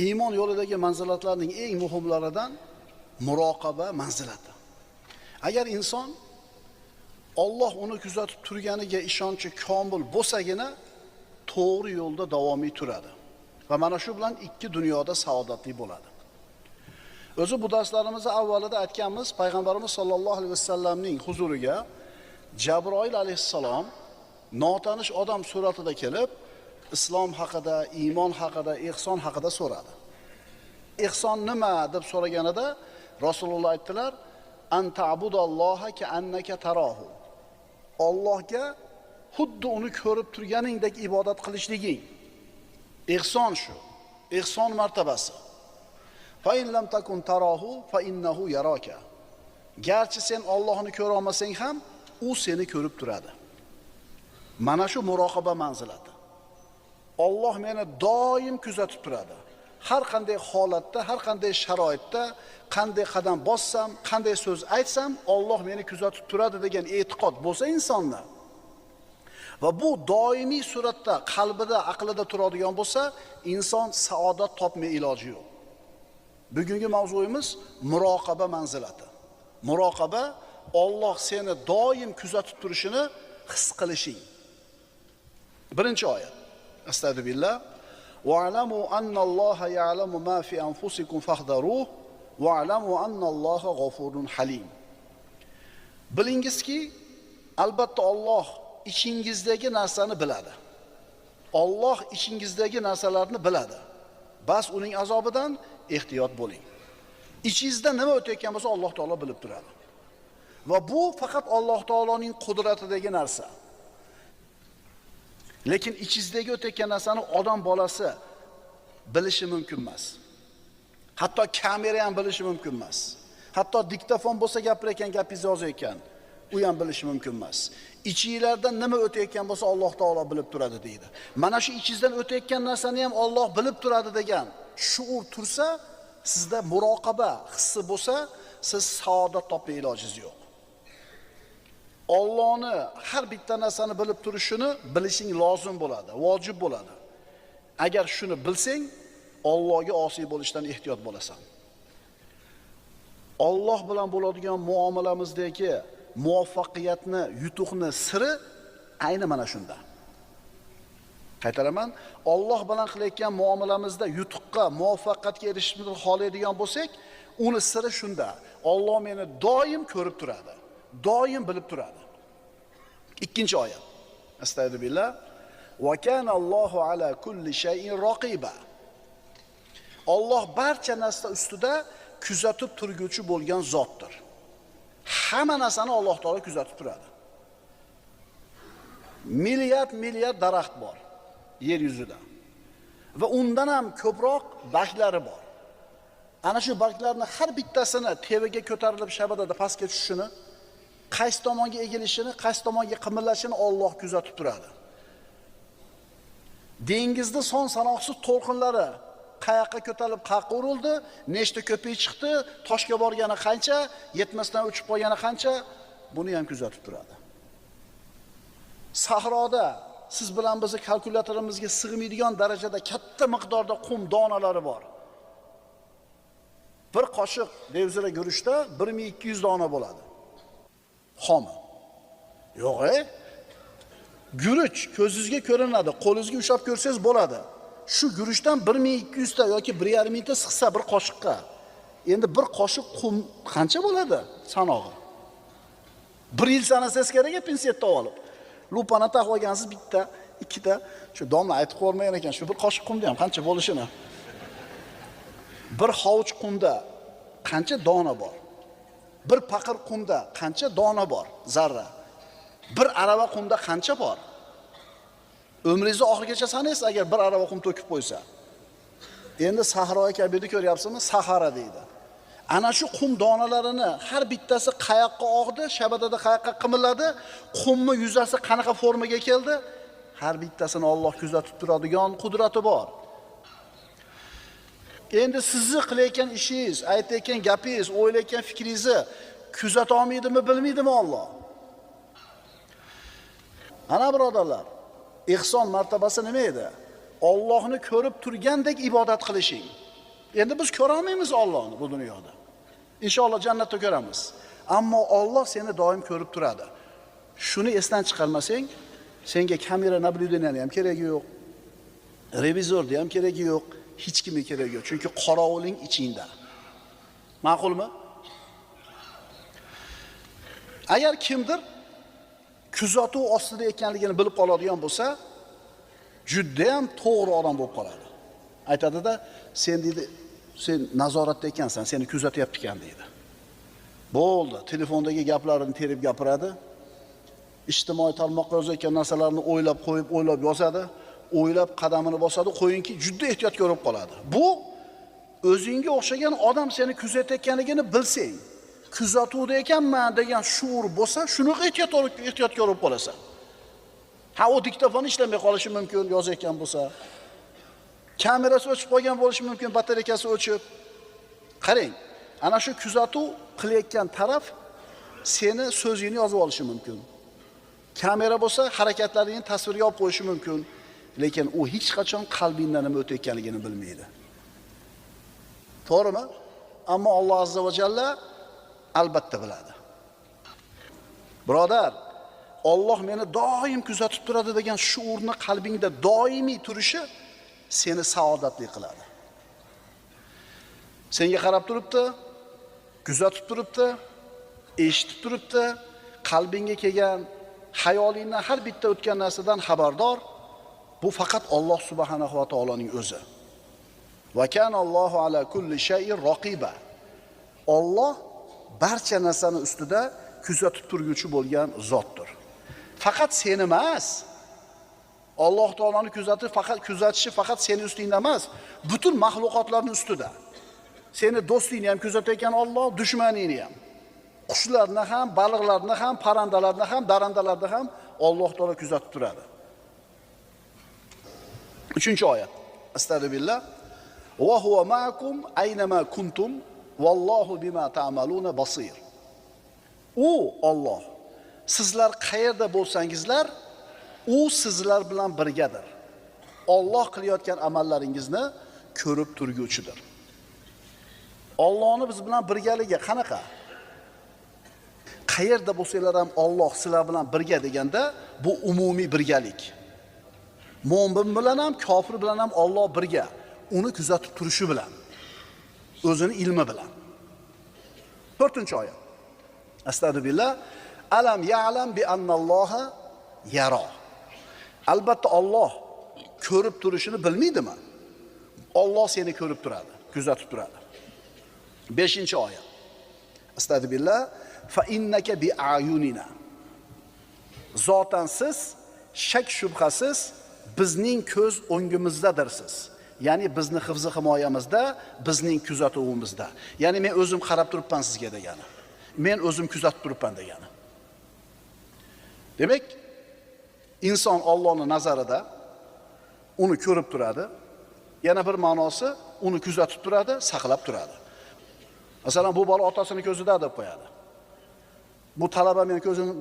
Iymon yo'lidagi manzilatlarning eng muhimlaridan muroqaba manzilati. Agar inson Alloh uni kuzatib turganiga ishonchi komil bo'lsagina, to'g'ri yo'lda davomiy turadi va mana shu bilan ikki dunyoda saodatli bo'ladi. O'zi bu darslarimizni avvalida aytganmiz, payg'ambarimiz sollallohu alayhi vasallamning huzuriga Jabroil alayhissalom notanish odam suratida kelib, islom haqida, iymon haqida, ihson haqida so'radi. Ihson nima deb so'raganida Rasululloh aytdilar: "An ta'budalloha ka'annaka tarahu." Allohga xuddi uni ko'rib turganingdek ibodat qilishliging. Ihson shu. Ihson martabasi. Fa in lam takun tarahu fa innahu yaraka. Garchi sen Allohni ko'ra olmasang ham, u seni ko'rib turadi. Mana shu muroqaba manzilati. Alloh meni doim kuzatib turadi. Har qanday holatda, har qanday sharoitda, qanday qadam bossam, qanday so'z aytsam, Alloh meni kuzatib turadi degan e'tiqod bo'lsa insonda va bu doimiy suratda qalbida, aqlida turadigan bo'lsa, inson saodat topmay iloji yo'q. Bugungi mavzuyimiz muroqaba manzilati. Muroqaba Alloh seni doim kuzatib turishini his qilishing. Birinchi oyat. Astagfirullah. Wa'lamu annalloha ya'lamu ma fi anfusikum fahdharuhu wa'lamu annalloha g'afurun halim. Bilingizki, albatta Alloh ichingizdagi narsani biladi. Alloh ichingizdagi narsalarni biladi. Bas uning azobidan ehtiyot bo'ling. Ichingizda nima o'tayotgan bo'lsa Alloh taolo bilib turadi. Va bu faqat Alloh taoloning qudratidagi narsa. Lekin ichingizdagi o'tayotgan narsani odam bolasi bilishi mumkin emas. Hatto kamera ham bilishi mumkin emas. Hatto diktofon bo'lsa gapirayotgan gapingizni yozayotgan, u ham bilishi mumkin emas. Ichingizdan nima o'tayotgan bo'lsa Alloh taolo bilib turadi deydi. Mana shu ichingizdan o'tayotgan narsani ham Alloh bilib turadi degan shuur tursa, sizda muroqaba hissi bo'lsa, siz saodat topmay ilojingiz yo'q. Allohni har bitta narsani bilib turishini bilishing lozim bo'ladi, vojib bo'ladi. Agar shuni bilsang, Allohga osiy bo'lishdan ehtiyot bo'lasan. Alloh bilan bo'ladigan muomalamizdagi muvaffaqiyatni, yutuqni siri ayni mana shunda. Qaytaraman, Alloh bilan qilayotgan muomalamizda yutuqqa, muvaffaqiyatga erishishni xohlaydigan bo'lsak, uni siri shunda. Alloh meni doim ko'rib turadi, doim bilib turadi. Ikkinchi oyat. Astagfirullah. Va kana Allohu ala kulli shay'in raqiba. Alloh barcha narsa ustida kuzatib turguvchi bo'lgan zotdir. Hamma narsani Alloh taolo kuzatib turadi. Milliard milliard daraxt bor yer yuzida. Va undan ham ko'proq barglari bor. Ana shu barglarning har bittasini tevaga ko'tarilib shabadada pastga tushishini, qaysi tomonga egilishini, qaysi tomonga qimillashini Alloh kuzatib turadi. Dengizda son sanoqsiz to'lqinlari qayoqqa ko'tarilib, qayoqqa urildi, nechta ko'pik chiqdi, toshga borgani qancha, yetmasdan uchib qolgani qancha, buni ham kuzatib turadi. Sahroda siz bilan bizni kalkulyatorimizga sig'maydigan darajada katta miqdorda qum donalari bor. Bir qoshiq devzira guruchda 1200 dona bo'ladi. Xomi. Yo'q, guruch ko'zingizga ko'rinadi, qo'lingizga ushlab ko'rsangiz bo'ladi. Shu guruchdan 1200 ta yoki 1,5 mingta sig'sa bir qoshiqqa. Endi bir qoshiq qum qancha bo'ladi sanog'i? Bir yil sanasangiz kerak, pinsetda olib. Lupani taqib olgansiz bitta, ikkita, shu domla aytib qo'ymagan ekan, shu bir qoshiq qumda ham qancha bo'lishini. Bir hovuch qumda qancha dona bor? Bir paqir qumda qancha dona bor? Zarra. Bir arava qumda qancha bor? Umringizni oxirigacha sanaysiz agar bir arava qum to'kib qo'ysa. Endi Sahro Kabirni ko'ryapsizmi? Sahara deydi. Ana shu qum donalarini har bittasi qayoqqa og'di, shabadada qayoqqa qimilladi, qumni yuzasi qanaqa formaga keldi, har bittasini Alloh kuzatib turadigan qudrati bor. Endi sizni qilayotgan ishingiz, aytayotgan gapingiz, o'ylayotgan fikringizni kuzata olmaydimi, bilmaydimi Alloh? Ana birodarlar, ihson martabasi nima edi? Allohni ko'rib turgandek ibodat qilishing. Endi biz ko'ra olmaymiz Allohni bu dunyoda. Inshaalloh jannatda ko'ramiz. Ammo Alloh seni doim ko'rib turadi. Shuni esdan chiqarmasang, senga kamera nablюдениeni ham keragi yo'q. Revizorni ham keragi yo'q, hech kimga keragi yo'q. Chunki qorovuling ichingda. Ma'qulmi? Agar kimdir kuzatuv ostida ekanligini bilib qoladigan bo'lsa, juda ham to'g'ri odam bo'lib qoladi. Aytadida, sen deydi, sen nazoratda ekansan, seni kuzatyapti ekan deydi. Bo'ldi, telefondagi gaplarini terib gapiradi. Ijtimoiy tarmoqqa yozayotgan narsalarni o'ylab qo'yib, o'ylab yozadi, o'ylab qadamini bosadi, qo'yinki juda ehtiyotkor bo'lib qoladi. Bu o'zingga o'xshagan odam seni kuzatayotganligini bilsang, kuzatuvda ekanman degan shuur bo'lsa, shunaqa ehtiyotkor bo'lib qolasan. Ha, o diktofon ishlamay qolishi mumkin yozayotgan bo'lsa. Kamerasi o'chib qolgan bo'lishi mumkin, batareykasi o'chib. Qarang, ana shu kuzatuv qilayotgan taraf seni so'zingni yozib olishi mumkin. Kamera bo'lsa harakatlaringni tasvirga olib qo'yishi mumkin, lekin u hech qachon qalbingdan nima o'tayotganligini bilmaydi. To'g'rimi? Ammo Alloh azza va jalla albatta biladi. Birodar, Alloh meni doim kuzatib turadi degan shuurni qalbingda doimiy turishi seni saodatli qiladi. Senga qarab turibdi, kuzatib turibdi, eshitib turibdi, qalbingga kelgan xayolingdan har bitta o'tgan narsadan xabardor. Bu faqat Alloh subhanahu va taoloning o'zi. Va kana Allohu ala kulli shay'in raqiba. Alloh barcha narsani ustida kuzatib turguvchi bo'lgan zotdir. Faqat seni emas. Alloh taoloni kuzatib faqat kuzatishi faqat seni ustingda emas, butun mahluqotlarning ustida. Seni do'stingni ham kuzatayotgan Alloh, dushmaningni ham. Qushlarni ham, baliqlarni ham, parrandalarni ham, darandalarni ham Alloh taolo kuzatib turadi. 3-oyat. Astagfirullah. Va huwa ma'akum aynama kuntum vallohu bima ta'maluna basir. U Alloh sizlar qayerda bo'lsangizlar, u sizlar bilan birgadir. Alloh qilayotgan amallaringizni ko'rib turguvchidir. Allohni biz bilan birgaligi qanaqa? Qayerda bo'lsanglar ham Alloh sizlar bilan birga deganda, bu umumiy birgalik. Mo'min bilan ham, kofir bilan ham Alloh birga. Uni kuzatib turishi bilan, o'zini ilmi bilan. 4-oyat. Astagfirullah. Alam ya'lam bi annalloha yara. Albatta Alloh ko'rib turishini bilmaydimi? Alloh seni ko'rib turadi, kuzatib turadi. 5-oyat. Astagfirullah. Fa innaka bi ayunina. Zotan siz shak shubhasiz bizning ko'z o'ngimizdadirsiz. Ya'ni bizni hifzi himoyamizda, bizning kuzatuvimizda. Ya'ni men o'zim qarab turibman sizga degani. Men o'zim kuzatib turibman degani. Demak, inson Allohning nazarida uni ko'rib turadi. Yana bir ma'nosi uni kuzatib turadi, saqlab turadi. Masalan, bu bola otasini ko'zida deb qo'yadi. Bu talaba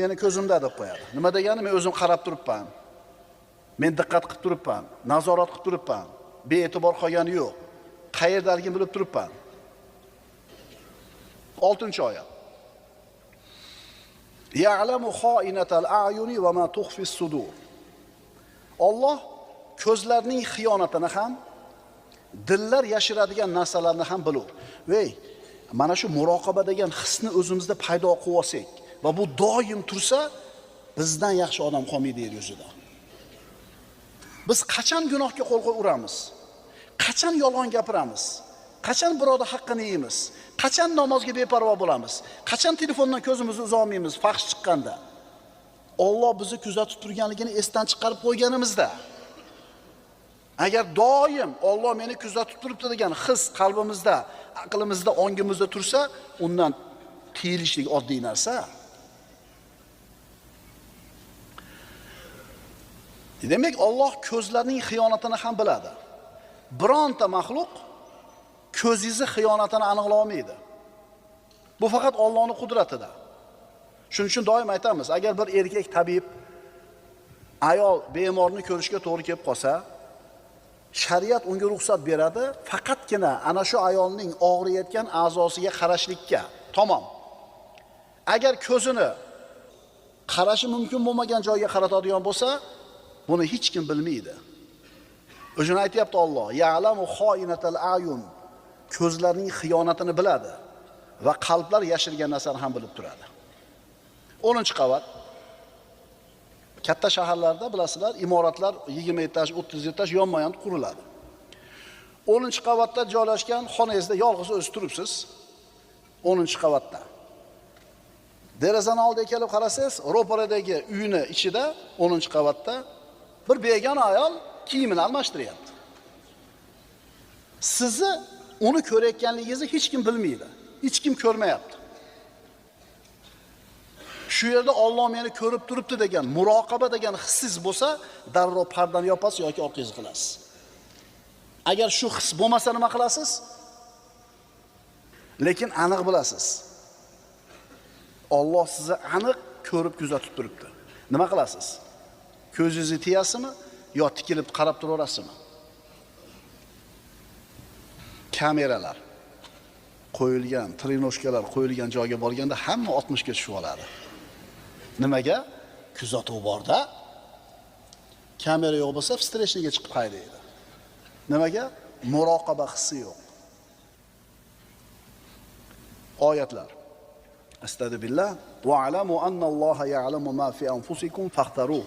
meni ko'zimda deb qo'yadi. Nima degani? Men o'zim qarab turibman. Men diqqat qilib turibman, nazorat qilib turibman. Be'tibor qolgani yo'q. Qayerdaligini bilib turibman. 6-oyat. Ya'lamu kha'inatal a'yuni va ma tukhfis sudur. Alloh ko'zlarning xiyonatini ham, dillar yashiradigan narsalarni ham bilur. Vey, mana shu muroqaba degan hisni o'zimizda paydo qilib olsak va bu doim tursa, bizdan yaxshi odam qolmaydi yer yuzida. Biz qachon gunohga qo'l uramiz? Qachon yolg'on gapiramiz? Qachon birovning haqqini yeymiz? Qachon namozga beparvo bo'lamiz? Qachon telefondan ko'zimizni uza olmaymiz fahsh chiqqanda? Alloh bizni kuzatib turganligini esdan chiqarib qo'yganimizda, agar doim Alloh meni kuzatib turibdi degan his qalbimizda, aqlimizda, ongimizda tursa, undan tiyilishlik oddiy narsa. Demak, Alloh ko'zlarning xiyonatini ham biladi. Bironta maxluq ko'zingizni xiyonatini aniqlay olmaydi. Bu faqat Allohning qudratida. Shuning uchun doim aytamiz, agar bir erkak tabib ayol bemorni ko'rishga to'g'ri kelib qolsa, Shariat unga ruxsat beradi, faqatgina ana shu ayolning og'riyotgan a'zosiga qarashlikka. Tamom. Agar ko'zini qarashi mumkin bo'lmagan joyga qaratadigan bo'lsa, buni hech kim bilmaydi. O'zini aytayapti Alloh, ya'lamu xoinatal ayun, ko'zlarning xiyonatini biladi va qalblar yashirgan narsani ham bilib turadi. 10-qavat. Katta shaharlarda bilasizlar, imoratlar 20 etaj, 30 etaj yonma-yon quriladi. 10-qavatda joylashgan xonangizda yolg'iz o'zi turibsiz. 10-qavatda. Derazani oldiga kelib qarasangiz, ro'paradagi uyni ichida 10-qavatda bir begona ayol kiyimini almashtiryapti. Sizni uni ko'rayotganligingizni hech kim bilmaydi. Hech kim ko'rmayapti. Shu yerda Alloh meni ko'rib turibdi degan, muroqaba degan hissiz bo'lsa, darrov pardani yopasiz yoki orqangizni qilasiz. Agar shu his bo'lmasa nima qilasiz? Lekin aniq bilasiz. Alloh sizni aniq ko'rib kuzatib turibdi. Nima qilasiz? Ko'zingizni tiyasizmi yo tikilib qarab turaverasizmi? Kameralar qo'yilgan, trinoshkalar qo'yilgan joyga borganda hamma 60 ga tushib oladi. Nimaga? Kuzatuv borda. Kamera yo'q bo'lsa, встречныйga chiqib haydaydi. Nimaga? Muroqaba hissi yo'q. Oyatlar. Astagfirullah va alamu annalloha ya'lamu ma fi anfusikum faxtaru.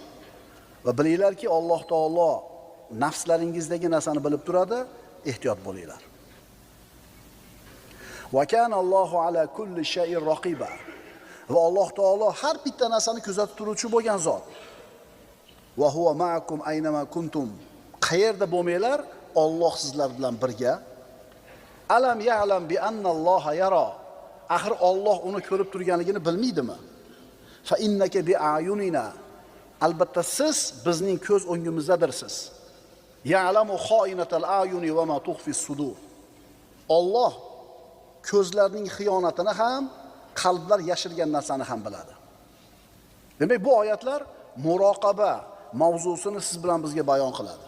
Va bilinglarki, Alloh taolo nafslaringizdagi narsani bilib turadi, ehtiyot bo'linglar. Va kana Allohu ala kulli shay'in raqiba. Va Alloh taolo har bitta narsani kuzatib turuvchi bo'lgan zot. Va huwa ma'akum aynama kuntum. Qayerda bo'lmanglar, Alloh sizlar bilan birga. Alam ya'lam bi annalloha yara. Axir Alloh uni ko'rib turganligini bilmaydimi? Fa innaka bi ayunina. Albatta siz bizning ko'z o'ngimizdadirsiz. Ya'lamu xoinatal ayuni va ma tukhfi sudur. Alloh ko'zlarning xiyonatini ham, qalblar yashirgan narsani ham biladi. Demak, bu oyatlar muroqaba mavzusini siz bilan bizga bayon qiladi.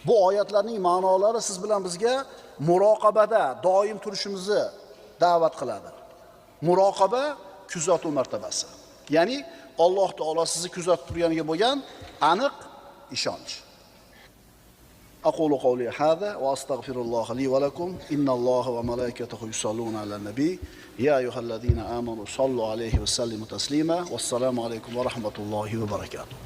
Bu oyatlarning ma'nolari siz bilan bizga muroqabada doim turishimizni da'vat qiladi. Muroqaba kuzatuv martabasi. Ya'ni Alloh taolo sizni kuzatib turganiga bo'lgan aniq ishonch. Aqulu qawli hada va astagfirulloha li va lakum. Innalloha va malaikatahu yusalluna alan nabiy. Ya ayyuhallazina amanu sallu alayhi va sallimu taslima. Vassalomu alaykum va rahmatullohi va barakatuh.